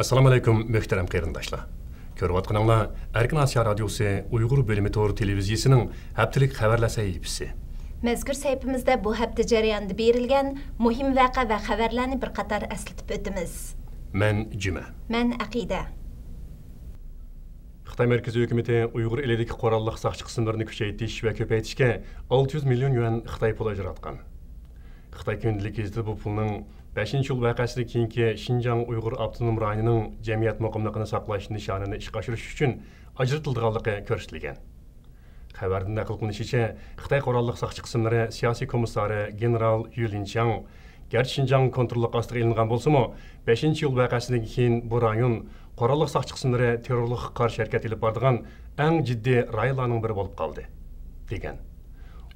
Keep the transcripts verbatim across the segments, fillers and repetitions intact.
ئەسسالامۇئەلەيكۇم، مۆھتەرەم قېرىنداشلار. كۆرۈۋاتقىنىڭلار ئەركىن ئاسىيا رادىيوسى ئۇيغۇر بۆلۈمى تور تېلېۋىزىيىسىنىڭ ھەپتىلىك خەۋەرلەر سەھىپىسى. مەزكۇر سەھىپىمىزدە بۇ ھەپتە جەريانىدا بېرىلگەن مۇھىم ۋەقە ۋە خەۋەرلەرنى بىر قاتار ئەسلىتىپ ئۆتىمىز. مەن جۈمە. مەن ئەقىدە. خىتاي مەركىزىي ھۆكۈمىتى ئۇيغۇر ئېلىدىكى قوراللىق ساقچى قىسىملىرىنى كۈچەيتىش ۋە كۆپەيتىشكە ئالتە يۈز مىليون يۈەن خىتاي پۇلى ئاجراتقان. خىتاي كۈندىلىك گېزىتى بۇ پۇلنىڭ بەشىنچى ئىيۇل ۋەقەسىدىن كېيىنكى شىنجاڭ ئۇيغۇر ئاپتونوم رايونىنىڭ جەمئىيەت مۇقىملىقىنى ساقلاش نىشانىنى ئىشقا ئاشۇرۇش ئۈچۈن ئاجرىتىلىدىغانلىقى كۆرسىتىلگەن. خەۋەردىن نەقىل قىلىنىشىچە، خىتاي قوراللىق ساقچى قىسىملىرى سىياسىي كومىسسارى گېنېرال يۈ لىنچياڭ، گەرچە شىنجاڭ كونتروللۇق ئاستىغا ئېلىنغان بولسىمۇ، بەشىنچى ئىيۇل ۋەقەسىدىن كېيىن بۇ رايون قوراللىق ساقچى قىسىملىرى تېررورلۇققا قارشى ھەرىكەت ئېلىپ بارىدىغان ئەڭ جىددىي رايونلارنىڭ بىرى بولۇپ قالدى، دېگەن.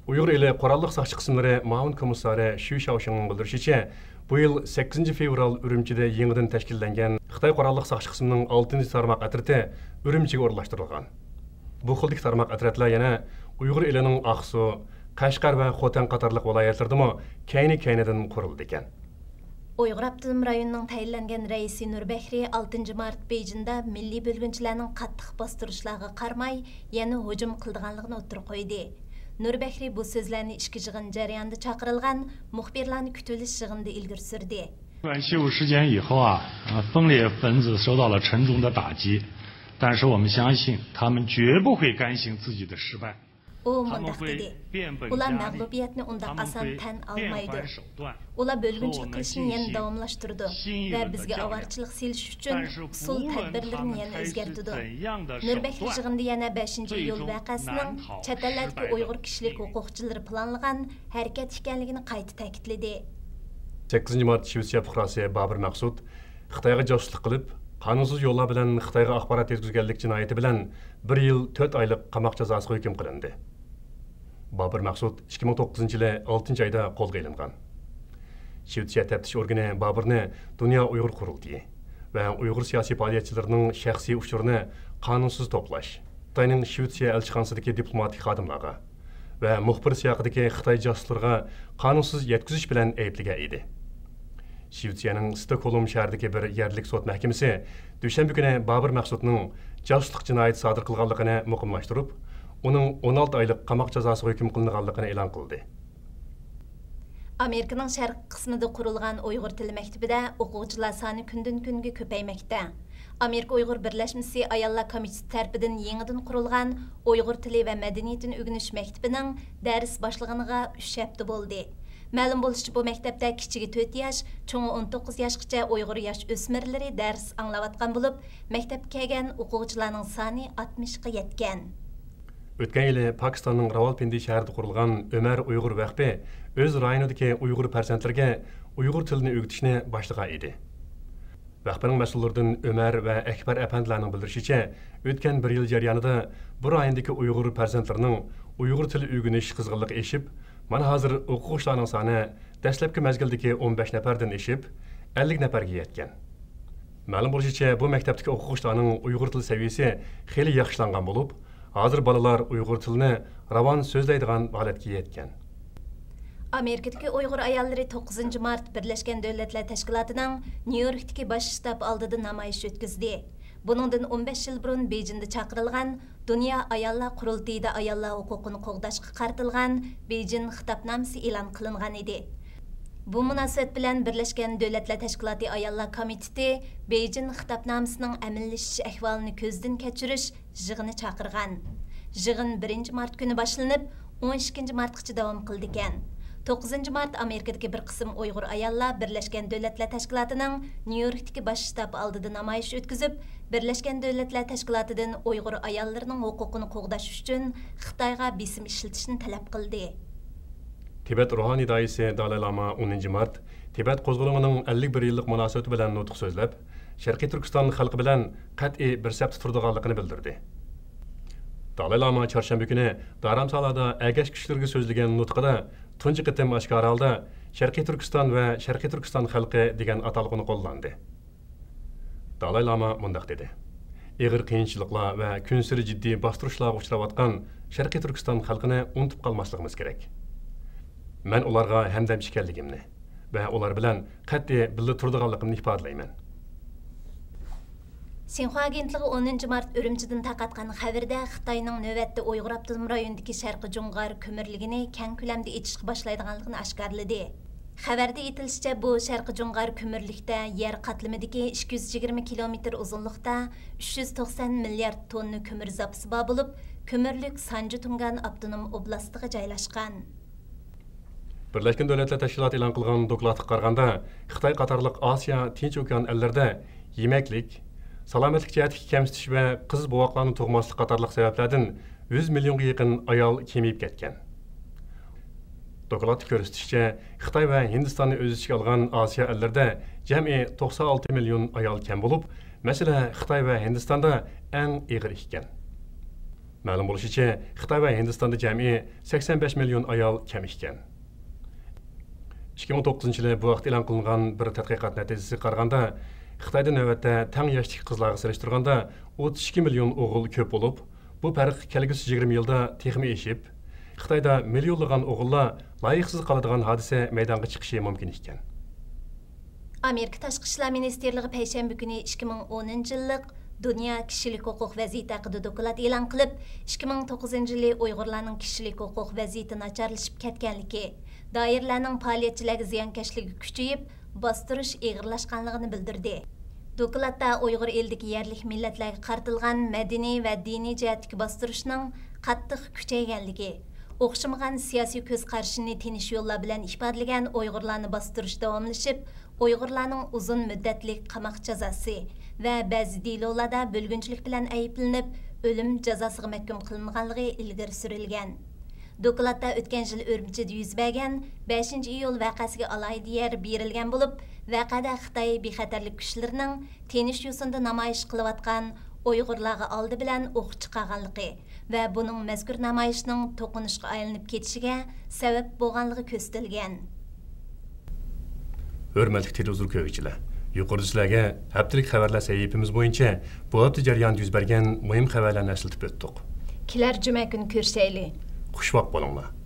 ئۇيغۇر ئېلى قوراللىق ساقچى قىسىملىرى مۇئاۋىن كومىسسارى شۈ شياۋشىڭنىڭ بىلدۈرۈشىچە، بۇ يىل سەككىزىنچى فېۋرال ئۈرۈمچىدە يېڭىدىن تەشكىللەنگەن خىتاي قوراللىق ساقچى قىسمىنىڭ ئالتىنچى تارماق ئەترىتى ئۈرۈمچىگە ئورۇنلاشتۇرۇلغان. بۇ خىلدىكى تارماق ئەترەتلەر يەنە ئۇيغۇر ئېلىنىڭ ئاقسۇ، قەشقەر ۋە خوتەن قاتارلىق ۋىلايەتلىرىدىمۇ كەينى-كەينىدىن قۇرۇلىدىكەن. ئۇيغۇر ئاپتونوم رايونىنىڭ تەيىنلەنگەن رەئىسى نۇر بەكرى ئالتىنچى مارت بېيجىڭدا مىللىي بۆلگۈنچىلەرنىڭ قاتتىق باستۇرۇشلارغا قارىماي، يەنە ھۇجۇم قىلىدىغانلىقىنى ئوتتۇرىغا قويدى. نۇر بەكرى بۇ سۆزلەرنى ئىچكى يىغىن جەريانىدا چاقىرىلغان مۇخبىرلارنى كۈتۈۋېلىش يىغىنىدا ئىلگىرى سۈردى. 关系事务时间以后啊，啊，分裂分子受到了沉重的打击，但是我们相信他们绝不会甘心自己的失败。 ئۇ مۇنداق دېدى، ئۇلار مەغلۇبىيەتنى ئۇنداق ئاسان تەن ئالمايدۇ. ئۇلار بۆلگۈنچىلىك قىلىشنى يەنە داۋاملاشتۇرىدۇ ۋە بىزگە ئاۋارىچىلىك سېلىش ئۈچۈن ئۇسۇل تەدبىرلىرىنى يەنە ئۆزگەرتىدۇ. نۇر بەكرى يىغىندا يەنە بەشىنچى ئىيۇل ۋەقەسىنىڭ چەت ئەللەردىكى ئۇيغۇر كىشىلىك ھوقۇقچىلىرى پىلانلىغان ھەرىكەت ئىكەنلىكىنى قايتا تەكىتلىدى. سەككىزىنچى مارت شىۋېتسىيە پۇقراسى بابىر مەخسۇت خىتايغا جاسۇسلۇق قىلىپ، قانۇنسىز يوللار بىلەن خىتايغا ئاخبارات يەتكۈزگەنلىك جىنايىتى بىلەن بىر يىل تۆت ئايلىق قاماق جازاسىغا ھۆكۈم قىلىندى. بابىر مەخسۇت ئىككى مىڭ توققۇزىنچى يىلى ئالتىنچى ئايدا قولغا ئېلىنغان. شىۋېتسىيە تەپتىش ئورگىنى بابىرنى دۇنيا ئۇيغۇر قۇرۇلتىيى ۋە ئۇيغۇر سىياسىي پائالىيەتچىلىرىنىڭ شەخسىي ئۇچۇرىنى قانۇنسىز توپلاش، خىتاينىڭ شىۋېتسىيە ئەلچىخانىسىدىكى دىپلوماتىك خادىملارغا ۋە مۇخبىر سىياقىدىكى خىتاي جاسۇسلىرىغا قانۇنسىز يەتكۈزۈش بىلەن ئەيىبلىگەن ئىدى. شىۋېتسىيەنىڭ ستوكھولم شەھىرىدىكى بىر يەرلىك سوت مەھكىمىسى دۈشەنبە كۈنى بابىر مەخسۇتنىڭ جاسۇسلۇق جىنايىتى سادىر قىلغانلىقىنى مۇقىملاشتۇرۇپ، ئۇنىڭ ئون ئالتە ئايلىق قاماق جازاسىغا ھۆكۈم قىلىنغانلىقىنى ئېلان قىلدى. ئامېرىكىنىڭ شەرقىي قىسمىدا قۇرۇلغان ئۇيغۇر تىلى مەكتىپىدە ئوقۇغۇچىلار سانى كۈندىن-كۈنگە كۆپەيمەكتە. ئامېرىكا ئۇيغۇر بىرلەشمىسى ئاياللار كومىتېتى تەرىپىدىن يېڭىدىن قۇرۇلغان ئۇيغۇر تىلى ۋە مەدەنىيىتىنى ئۆگىنىش مەكتىپىنىڭ دەرس باشلىغىنىغا ئۈچ ھەپتە بولدى. مەلۇم بولۇشىچە، بۇ مەكتەپتە كىچىكى تۆت ياش، چوڭى ئون توققۇز ياشقىچە ئۇيغۇر ياش ئۆسمۈرلىرى دەرس ئاڭلاۋاتقان بولۇپ، مەكتەپكە كەلگەن ئوقۇغۇچىلارنىڭ سانى ئاتمىشقا يەتكەن. ئۆتكەن يىلى پاكىستاننىڭ راۋالپىندى شەھىرىدە قۇرۇلغان ئۆمەر ئۇيغۇر ۋەقپى ئۆز رايونىدىكى ئۇيغۇر پەرزەنتلىرىگە ئۇيغۇر تىلىنى ئۆگىتىشنى باشلىغان ئىدى. ۋەقپىنىڭ مەسئۇللىرىدىن ئۆمەر ۋە ئەكبەر ئەپەندىلەرنىڭ بىلدۈرۈشىچە، ئۆتكەن بىر يىل جەريانىدا بۇ رايوندىكى ئۇيغۇر پەرزەنتلىرىنىڭ ئۇيغۇر تىلى ئۆگىنىش قىزغىنلىقى ئېشىپ، مانا ھازىر ئوقۇغۇچىلارنىڭ سانى دەسلەپكى مەزگىلدىكى ئون بەش نەپەردىن ئېشىپ، ئەللىك نەپەرگە يەتكەن. مەلۇم بولۇشىچە، بۇ مەكتەپتىكى ئوقۇغۇچىلارنىڭ ئۇيغۇر تىل سەۋىيىسى خېلى ياخشىلانغان بولۇپ، ھازىر بالىلار ئۇيغۇر تىلىنى راۋان سۆزلەيدىغان ھالەتكە يەتكەن. ئامېرىكىدىكى ئۇيغۇر ئاياللىرى توققۇزىنچى مارت بىرلەشكەن دۆلەتلەر تەشكىلاتىنىڭ نيۇ يوركتىكى باش شتابى ئالدىدا نامايىش ئۆتكۈزدى. بۇنىڭدىن ئون بەش يىل بۇرۇن بېيجىڭدا چاقىرىلغان دۇنيا ئاياللار قۇرۇلتىيىدا ئاياللار ھوقۇقىنى قوغداشقا قارىتىلغان بېيجىڭ خىتابنامىسى ئېلان قىلىنغان ئىدى. بۇ مۇناسىۋەت بىلەن بىرلەشكەن دۆلەتلەر تەشكىلاتى ئاياللار كومىتېتى بېيجىڭ خىتابنامىسىنىڭ ئەمەلىيلىشىش ئەھۋالىنى كۆزدىن كەچۈرۈش يىغىنى چاقىرغان. يىغىن بىرىنچى مارت كۈنى باشلىنىپ، ئون ئىككىنچى مارتقىچە داۋام قىلىدىكەن. توققۇزىنچى مارت ئامېرىكىدىكى بىر قىسىم ئۇيغۇر ئاياللار بىرلەشكەن دۆلەتلەر تەشكىلاتىنىڭ نيۇ يوركتىكى باش شتابى ئالدىدا نامايىش ئۆتكۈزۈپ، بىرلەشكەن دۆلەتلەر تەشكىلاتىدىن ئۇيغۇر ئاياللىرىنىڭ ھوقۇقىنى قوغداش ئۈچۈن خىتايغا بېسىم ئىشلىتىشنى تەلەپ قىلدى. تىبەت روھانىي داھىيسى دالاي لاما ئونىنچى مارت تىبەت قوزغىلىڭىنىڭ ئەللىك بىر يىللىق مۇناسىۋىتى بىلەن نۇتۇق سۆزلەپ، شەرقىي تۈركىستان خەلقى بىلەن قەتئىي بىر سەپتە تۇرىدىغانلىقىنى بىلدۈردى. دالاي لاما چارشەنبە كۈنى دارامسالادا ئەگەشكۈچىلىرىگە سۆزلىگەن نۇتقىدا تۇنجى قېتىم ئاشكارا ھالدا شەرقىي تۈركىستان ۋە شەرقىي تۈركىستان خەلقى دېگەن ئاتالغۇنى قوللاندى. دالاي لاما مۇنداق دېدى: ئېغىر قىيىنچىلىقلار ۋە كۈنسېرى جىددىي باستۇرۇشلارغا ئۇچراۋاتقان شەرقىي تۈركىستان خەلقىنى ئۇنتۇپ قالماسلىقىمىز كېرەك. مەن ئۇلارغا ھەمدەم ئىكەنلىكىمنى ۋە ئۇلار بىلەن قەتئىي بىللە تۇرىدىغانلىقىمنى ئىپادىلەيمەن. شىنخۇا ئاگېنتلىقى ئونىنچى مارت ئۈرۈمچىدىن تارقاتقان خەۋىرىدە خىتاينىڭ نۆۋەتتە ئۇيغۇر ئاپتونوم رايونىدىكى شەرقىي جۇڭغار كۆمۈرلۈكىنى كەڭ كۆلەمدە ئېچىشقا باشلايدىغانلىقىنى ئاشكارىلىدى. خەۋەردە ئېيتىلىشىچە، بۇ شەرقىي جۇڭغار كۆمۈرلۈكتە يەر قاتلىمىدىكى ئىككى يۈز يىگىرمە كىلومېتىر ئۇزۇنلۇقتا ئۈچ يۈز توقسان مىليارد توننا كۆمۈر زاپىسى بار بولۇپ، كۆمۈرلۈك سانجى تۇڭگان ئاپتونوم ئوبلاستىغا جايلاشقان. بىرلەشكەن دۆلەتلەر تەشكىلاتى ئېلان قىلغان دوكلاتقا قارىغاندا، خىتاي قاتارلىق ئاسىيا، تىنچ ئوكيان ئەللىرىدە يېمەكلىك، سالامەتلىك جەھەتتىكى كەمسىتىش ۋە قىز بوۋاقلارنى تۇغماسلىق قاتارلىق سەۋەبلەردىن يۈز مىليونغا يېقىن ئايال كېمىيىپ كەتكەن. دوكلاتتا كۆرسىتىشىچە، خىتاي ۋە ھىندىستاننى ئۆز ئىچىگە ئالغان ئاسىيا ئەللىرىدە جەمئىي توقسان ئالتە مىليون ئايال كەم بولۇپ، مەسىلە خىتاي ۋە ھىندىستاندا ئەڭ ئېغىر ئىكەن. مەلۇم بولۇشىچە، خىتاي ۋە ھىندىستاندا جەمئىي سەكسەن بەش مىليون ئايال كەم ئىكەن. ئىككى مىڭ توققۇزىنچى يىلى بۇ ھەقتە ئېلان قىلىنغان بىر تەتقىقات نەتىجىسىگە قارىغاندا، خىتايدا نۆۋەتتە تەڭ ياشتىكى قىزلارغا سېلىشتۇرغاندا ئوتتۇز ئىككى مىليون ئوغۇل كۆپ بولۇپ، بۇ پەرق كەلگۈسى يىگىرمە يىلدا تېخىمۇ ئېشىپ، خىتايدا مىليونلىغان ئوغۇللار لايىقسىز قالىدىغان ھادىسە مەيدانغا چىقىشى مۇمكىن ئىكەن. ئامېرىكا تاشقى ئىشلار مىنىستىرلىقى پەيشەنبە كۈنى ئىككى مىڭ ئونىنچى يىللىق دۇنيا كىشىلىك ھوقۇق ۋەزىيىتى ھەققىدە دوكلات ئېلان قىلىپ، ئىككى مىڭ توققۇزىنچى يىلى ئۇيغۇرلارنىڭ كىشىلىك ھوقۇق ۋەزىيىتى ناچارلىشىپ كەتكەنلىكى، دائىرىلەرنىڭ پائالىيەتچىلەرگە زىيانكەشلىكى كۈچىيىپ، باستۇرۇش ئېغىرلاشقانلىقىنى بىلدۈردى. دوكلاتتا ئۇيغۇر ئېلىدىكى يەرلىك مىللەتلەرگە قارىتىلغان مەدەنىي ۋە دىنىي جەھەتتىكى باستۇرۇشنىڭ قاتتىق كۈچەيگەنلىكى، ئوخشىمىغان سىياسىي كۆز قارىشىنى تىنچ يوللار بىلەن ئىپادىلىگەن ئۇيغۇرلارنى باستۇرۇش داۋاملىشىپ، ئۇيغۇرلارنىڭ ئۇزۇن مۇددەتلىك قاماق جازاسى ۋە بەزى دېلولاردا بۆلگۈنچىلىك بىلەن ئەيىبلىنىپ، ئۆلۈم جازاسىغا مەھكۇم قىلىنغانلىقى ئىلگىرى سۈرۈلگەن. دوكلاتتا ئۆتكەن يىل ئۈرۈمچىدە يۈز بەرگەن بەشىنچى ئىيۇل ۋەقەسىگە ئالاھىدە يەر بېرىلگەن بولۇپ، ۋەقەدە خىتاي بىخەتەرلىك كۈچلىرىنىڭ تىنچ يوسۇندا نامايىش قىلىۋاتقان ئۇيغۇرلارغا ئالدى بىلەن ئوق چىقارغانلىقى ۋە بۇنىڭ مەزكۇر نامايىشنىڭ توقۇنۇشقا ئايلىنىپ كېتىشىگە سەۋەب بولغانلىقى كۆرسىتىلگەن. ھۆرمەتلىك تېلېۋىزور كۆرگۈچىلەر، يۇقىرىدا سىلەرگە ھەپتىلىك خەۋەرلەر سەھىپىمىز بويىچە بۇ ھەپتە جەريانىدا يۈز بەرگەن مۇھىم خەۋەرلەرنى ئەسلىتىپ ئۆتتۇق. كېلەر جۈمە كۈنى كۆرۈشەيلى. خۇشۋاق بولۇڭلار.